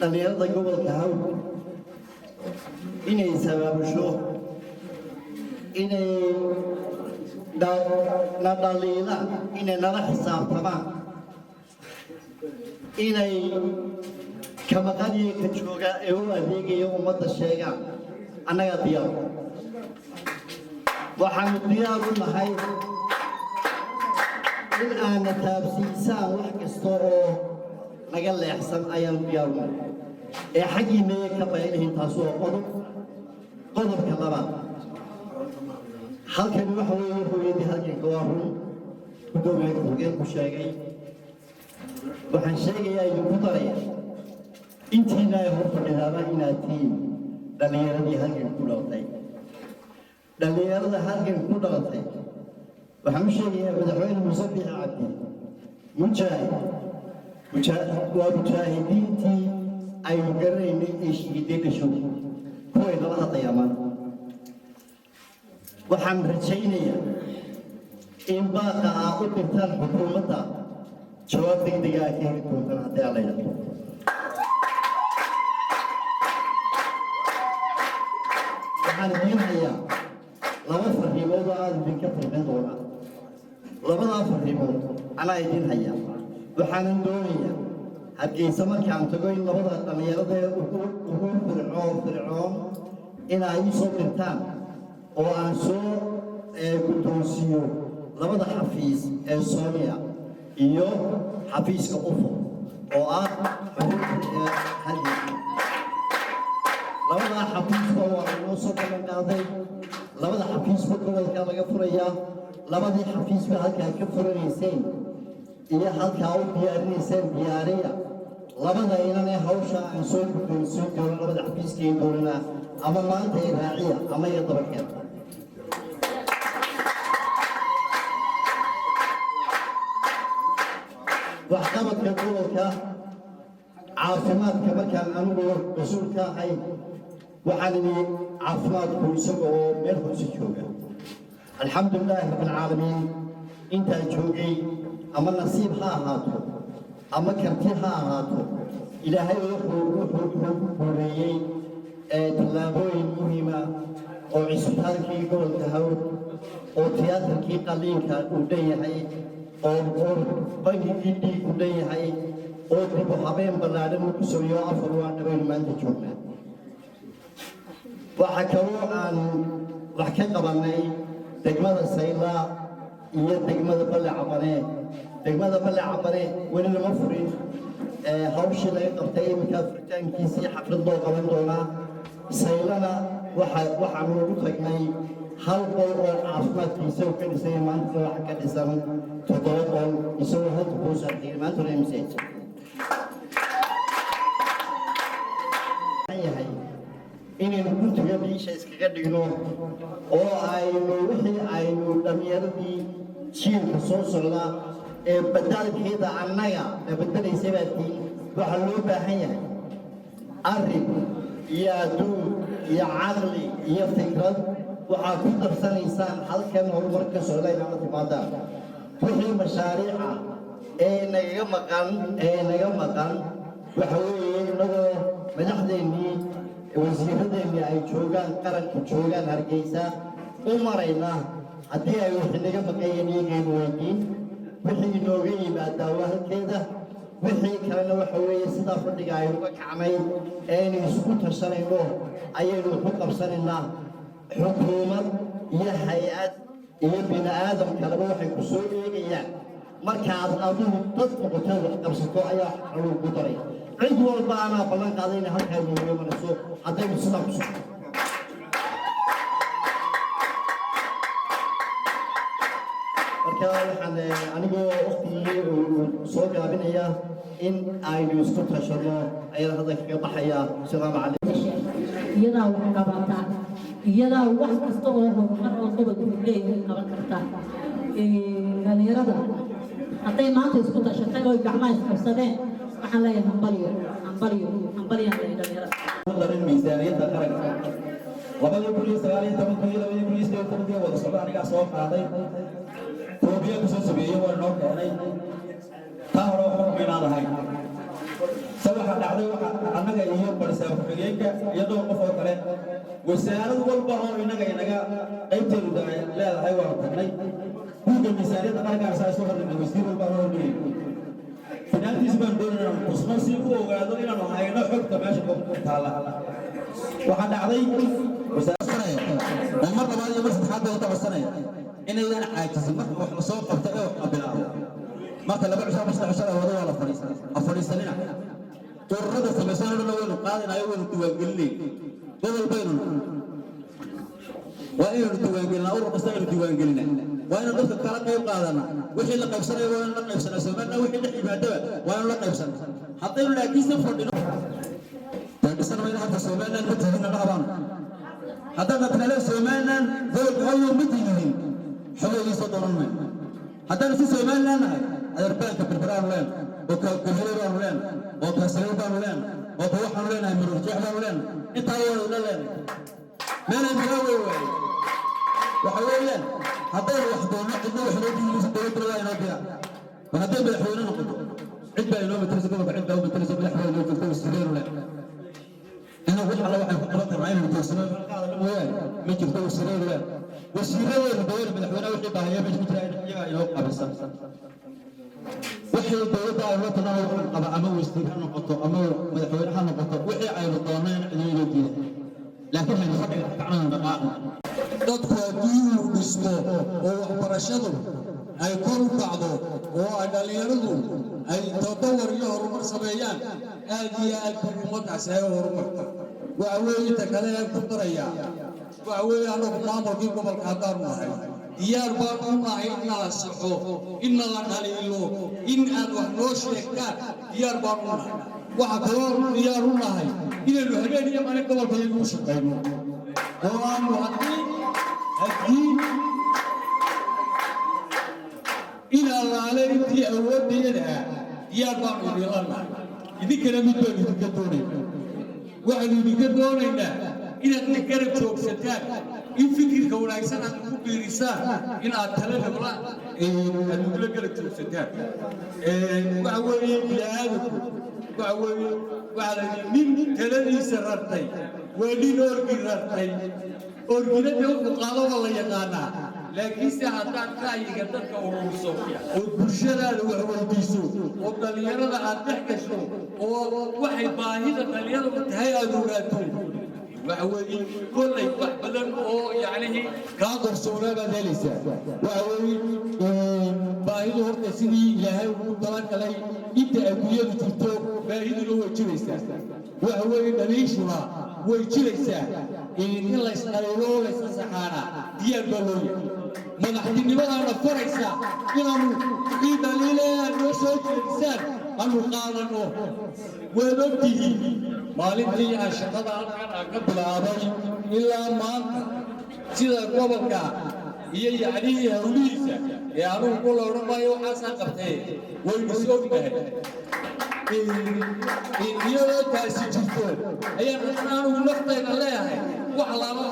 Dhallinyarada gobolka Hawd inay sabaabusho, inay na dhaliilaan, inay nala xisaabtamaan, inay ka maqaniyo ka jooga ee u adeegaya ummadda sheegaan, annagaa diyaar. Waxaanu diyaar u nahay in aana taabsiisaan wax kasta oo naga leexsan ayaanu diyaar u nahay ee xaggiinaya ka baylihin. Taas waa qodob. Qodobka labaad, halkani waxa weeye hooyadii halkanka. Waa run, guddoomiye ku-xigeenku sheegay. Waxaan sheegayaa, idinku daraya, intiina ay hor fadhidaaba inaad tihiin dhallinyaradii halkan ku dhalatay. Dhallinyarada halkan ku dhalatay waxaan u sheegayaa, Madaxweyne Muuse Biixi Cabdi mujaahid waa mujaahidiintii aynu garanaynay ee shihiiday dhashow kuway nala hadlayaa maanta. Waxaan rajaynayaa in baaqa aa u dirtaan xukuumadda jawaab degdega aa ka heli doontaan haddii Alla yidhahdo. Waxaan idiin hayaa laba fariimood oo aada idinka farxin doonaa. Labadaa fariimood anaa idiin hayaa. Waxaanan doonayaa Hargeysa markaan tago in labada dhallinyarada ee ugu fircoon fircoon inaa ii soo dirtaan oo aan soo guddoonsiiyo labada xafiis ee Sonia iyo xafiiska UFO oo ah xuruufta ee halganka. Labadaa xafiisba waa laynoo soo ballan qaaday. Labada xafiisba gobolka laga furayaa. Labadii xafiisba halkaa ka furanayseen iyo halkaa u diyaarinayseen diyaariya. Labada inanee hawsha aan soo guddoonsiin doono labada xafiiskeen doonana, ama maanta ay raaciya ama iga daba keena. Waxqabadka gobolka, caafimaadka, markaan anigu mas-uul ka ahay, waxaan idhi caafimaadku isaga oo meel hoose jooga, alxamdulilaahi rabbilcaalamiin, intaan joogay, ama nasiib ha ahaato ama karti ha ahaato, Ilaahay wuxuu ku guuleeyey tallaabooyin muhiima oo cisbitaalkii gobolka Hawd oo tiyaatarkii qaliinka uu dhan yahay, oo bangigii dhiig uu dhan yahay, oo dib u habeen ballaadhan uu ku sameeyo, afar waa dhabaynu maanta joognaa. Waxaa kaloo aan wax ka qabannay degmada Saylaa iyo degmada Balle Cabane. Degmada Balle Cabane weli lama furin. Hawshii laga qabtay iminkaa furitaankiisii xaflad loo qaban doonaa. Saylana waxaanu ugu tagnay hal qol oo caafimaadka isagoo ka dhisay. Maantana waxa ka dhisan toddoba qol, isagoo halka kuu saartay maantana MCH yahay. Inaynu guntiga dhiisha iskaga dhigno oo aynu wixii aynu dhallinyaradii jiilka soo socda ee badaalkeeda annaga na bedelaysa baa tiin. Waxaa loo baahan yahay arrin iyo adduun iyo caqli iyo fikrad waxaa ku darsanaysaan halkan horumar ka socda inaala timaadaan. Wixii mashaariic ah ee naga maqan waxa weeye, innagoo madaxdeennii, wasiiradeennii ay joogaan, qaranka joogaan Hargeysa, u marayna haddii ay wixii naga maqanyeen iyagaynu weydiin. Wixii inooga yimaadaa waa halkeeda. Wixii kalena waxa weeye, sidaa fadhiga aynu ka kacnay ee aynu isku tashanayno ayaynu ku qabsanaynaa. Xukuumad iyo hay-ad iyo bini aadam kaleba waxay ku soo eegayaan markaad adigu dad noqoteed wax qabsato ayaa lagu ku daraya. Cid walba anaa ballan qaaday inay halkaa inoogu imanayso haddaynu sidaa ku socdo. Marka waxaan anigoo waktigii uu soo gaabinaya in aynu isku tashano ayaan hadda kaga baxaya. Asalaamu calaykum. Iyadaa wax qabata, iyadaa wax kasta oo horumar oo gobolku leeyahay qaban karta. Dhalinyarada hadday maanta isku tashatay oo gacmaha isqabsadeen, waxaan leeyahay hambalyo, hambalyo, hambalyaan leeyahay dhalinyarada. Darin miisaaniyadda qaranka 2019-kii iyo 2018-kii wada socda anigaa soo qaaday, koobiya kusoo sameeyey, waa inoo keenay. Taa hore waxba kumaynaan ahayn se waxaa Waxaa dhacday, waxa annaga iyo barisaab ku-xigeenka iyo dhowr qof oo kale, wasaarad walba oo inaga qaybteedu leedahay waanu tagnay. Buugga miisaaniyadda qaranka saa soo hordhignay, wasiir walba aan hordhigay. Finaantiis baan doonay inaanu tusno si u ogaado inaanu hayno xogta meesha ku taalla. Waxaa dhacday oo mar labaad iyo mar saddexaad baa ka codsanaya inaydaan caajisin marka wax la soo qabto ee wax la bilaabo. Marka 2 cisho ama 3 cisho la wado, waa la fadhiista. Ha fadhiisanina. Ururada samaysan oo dhan waynu qaadanayo, waynu diiwaangelinay. Gobol baynu waa inaynu diiwaangelinaa, urur kasta aynu diiwaangelinaa. Waa inaynu dadka kala qayb qaadanaa. Wixii la qaybsanayo waa inaynu la qaybsanaa. Somaliland wixii dhex yimaadaba waa inaynu la qaybsanaa. Haddaynu laakiinse fadhino, dee dhisan mayna. Hadda Somaliland ma tihina dhahabaan. Haddaadna tirahdeen Somaliland gobolka Hayo ma tihiin, xogeygii soo doonan mayno. Haddaan si Somaliland nahay, adeerbaanka Berberaanu leen, oo ka Gabiley baanu leen, oo Kaasaleyn baanu leen, oo ka waxaanu leenahay Maroorjeex baanu leen. Intaa waanu ila leenahay, meelay magaa wey waaye. Waxa weeyaan, haddaynu wax doonno, cidna wax inoo diimayso. Dowladduna waa inoo diyaar. War hadday madaxweyne noqoto, cid baa inoo matalaysa gobolka, cid baa u matalaysa, madax baa inoo joogta, wasiiraynu leen. Innagu wax alla waxay ku qaban karnaa inaynu toogsano mooyaane ma jirto. Wasiiraynu leen, wasiiradeenu dawada madaxweynaha wixii baahaya meesha ku jira iyagaa inoo qabisan. Wixii dowladda aynu la talana wuxuu qaba, ama wasiir ha noqoto ama madaxweyne ha noqoto, wixii aynu doonno in cidina inoo diida, laakiin haynu fadhiga kacnana dhaqaaqno. Dadku haddii uu dhismo oo waxbarashadu ay kor u kacdo oo ay dhallinyaradu ay tadawar iyo horumar sameeyaan, aad iyo aad buu ummaddaasi ay u horumarta. Waxa weeye, ta kale ee ku darayaa waxa weeye, annagu maamulkii gobolka haddaanu nahay, diyaar baanu u nahay in nala saxo, in nala dhaliilo, in aad wax noo sheegtaan, diyaar baanu u nahay. Waxaa kaloo diyaar u nahay inaynu habeen iyo maalin gobolka iyagu u shaqayno oo aanu haddii in allaale intii awooddayada ah diyaar baanu idinla nahay. Idinkana mid baanu idinka doonaynaa. Waxaanu idinka doonaynaa inaad na garab joogsataan, in fikirka wanaagsan aad nagu biirisaan, in aad tale nagula aad nagula garab joogsataan. Waxa weeye, bini'aadamku waxa weeye, waxaa la yidhi nin taladiisa rartay waa nin orgi rartay. Orginada wuxuu qaado waa la yaqaanaa, laakiinse haddaad ra'yiga dadka ururso oo bulshadaada wax weydiiso oo dhallinyarada aad dhex gasho oo waxay baahida dhallinyaradu tahay aad ogaato, waxa weeye, kollay wax badan oo yacnihii kaa qarsoonaa baad helaysaa. Waxa weeye, baahidu horta sidii Ilaahay ugu talagalay, inta adduunyadu jirto baahiduna way jiraysaa. Waxa weeye, dhaliishuna way jiraysaa. In laysdhaliilo oo laysasaxaana diyaar baa loo yahay. Madaxtinimadaana faraysa inaanu wixii dhaliile aad noo soo jeedisaan aanu qaadanno. Waad ogtihiin, maalintii aan shaqada halkan aan ka bilaabay ilaa maanta, sida gobolka iyo yacnihii hawlihiisa ee anugu kula odhan maayo waxaasaan qabtee, waynu is ognahay. Iyadoo taasi jirto ayaan haddana anugu naftayda leeyahay wax laala